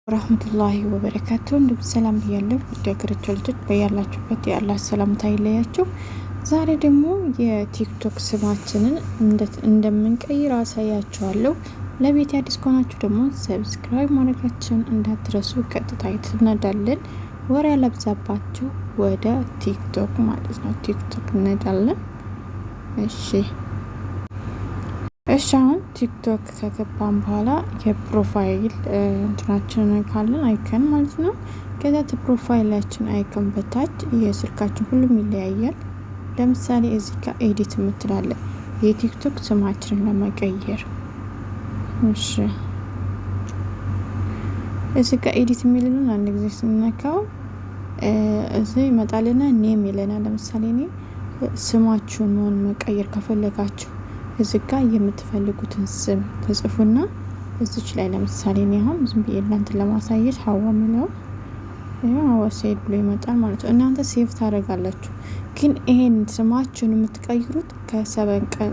ورحمة الله وبركاته። እንዲሁም ሰላም ብያለሁ። ውድ ሀገራቸው ልጆች በያላችሁበት የአላህ ሰላምታ ይለያችሁ። ዛሬ ደግሞ የቲክቶክ ስማችንን እንዴት እንደምንቀይር አሳያችኋለሁ። ለቤት አዲስ ከሆናችሁ ደግሞ subscribe ማድረጋችሁን እንዳትረሱ። ቀጥታ እንሄዳለን። ወሬ ያለብዛባችሁ ወደ ቲክቶክ ማለት ነው። ቲክቶክ እንሄዳለን። እሺ፣ አሁን ቲክቶክ ከገባን በኋላ የ profile እንትናችንን ካለን icon ማለት ነው። ከዛ profile ኣችን icon በታች የስልካችን ሁሉም ይለያያል። ለምሳሌ እዚህ ጋር edit የምትላለ የቲክቶክ ስማችንን ለመቀየር። እሺ፣ እዚህ ጋር edit የሚልልን አንድ ጊዜ ስንነካው እዚህ ይመጣልና name ይለናል። ለምሳሌ እኔ ስማችሁን መሆን መቀየር ከፈለጋችሁ እዚህ ጋር የምትፈልጉትን ስም ተጽፉና እዚች ላይ ለምሳሌ እኔ አሁን ዝም ብዬ እናንተን ለማሳየት ሀዋ የሚለው ሀዋ ሰይድ ብሎ ይመጣል ማለት ነው። እናንተ save ታደርጋላችሁ። ግን ይሄን ስማችሁን የምትቀይሩት ከ7 ቀን፣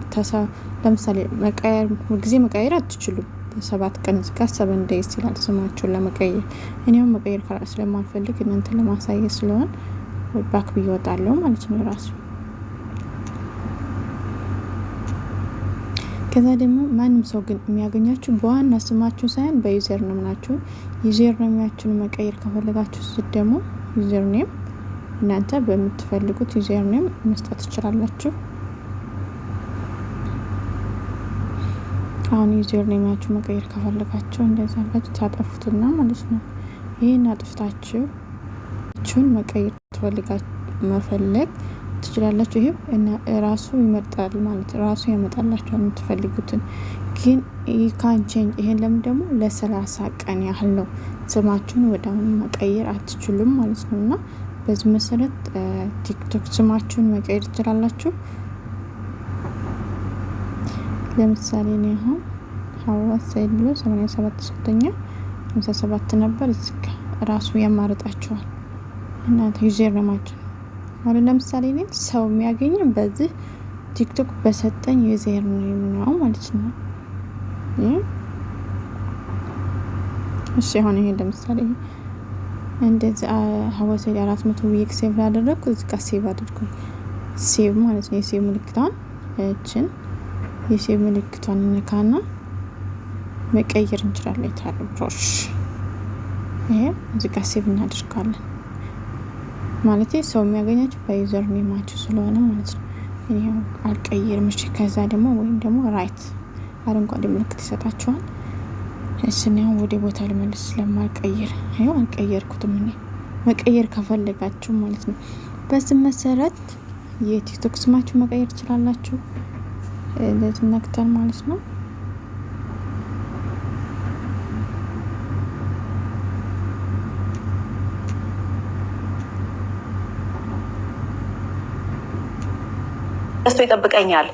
ለምሳሌ መቀየር ሁልጊዜ መቀየር አትችሉም። 7 ቀን እዚህ ጋር 7 days ይላል ስማችሁን ለመቀየር። እኔም መቀየር ስለማልፈልግ እናንተን ለማሳየት ስለሆን back ብዬ እወጣለሁ ማለት ነው ራሱ። ከዛ ደግሞ ማንም ሰው ግን የሚያገኛችሁ በዋና ስማችሁ ሳይሆን በ username ናችሁ። Username ኣችሁን መቀየር ከፈለጋችሁ ስት ደግሞ username እናንተ በምትፈልጉት username መስጠት ትችላላችሁ። አሁን username ኣችሁ መቀየር ከፈለጋችሁ እንደዚህ አድርጋችሁ ታጠፉትና ማለት ነው። ይህን አጥፍታችሁ ችሁን መቀየር መፈለግ ትችላላችሁ። ይሄም እና ራሱ ይመርጣል ማለት ራሱ ያመጣላችኋል የምትፈልጉትን። ግን can change ይሄን ለምን ደግሞ ለ30 ቀን ያህል ነው፣ ስማችሁን ወደ አሁኑ መቀየር አትችሉም ማለት ነው። እና በዚህ መሰረት ቲክቶክ ስማችሁን መቀየር ትችላላችሁ። ለምሳሌ እኔ አሁን ሀዋ ሰይድ ብሎ 87 ሰጥቶኛል። 57 ነበር። እዚህ ራሱ ያማርጣችኋል እናንተ username ኣችሁ። አሁን ለምሳሌ እኔ ሰው የሚያገኘው በዚህ ቲክቶክ በሰጠኝ username ነው ማለት ነው። እሺ፣ አሁን ይሄ ለምሳሌ እንደዚህ ሀዋ ሰይድ 400 ብዬ save ላደረግኩ እዚህ ጋር save አድርጉ፣ save ማለት ነው። የ save ምልክቷን እችን የ save ምልክቷን እንካና መቀየር እንችላለን። የታርብሮሽ ይሄ እዚህ ጋር save እናደርጋለን ማለት ሰው የሚያገኛችሁ በ username ኣችሁ ስለሆነ ማለት ነው። እኔ አልቀይርም። እሺ፣ ከዛ ደግሞ ወይም ደግሞ right አረንጓዴ ምልክት ይሰጣችኋል። እሺ፣ እኔ አሁን ወደ ቦታ ልመልስ ስለማልቀይር ይኸው አልቀየርኩትም። እኔ መቀየር ከፈለጋችሁ ማለት ነው። በዚህ መሰረት የቲክቶክ ስማችሁ መቀየር ትችላላችሁ። እንደዚህ ነክተን ማለት ነው። ገዝቶ ይጠብቀኛል።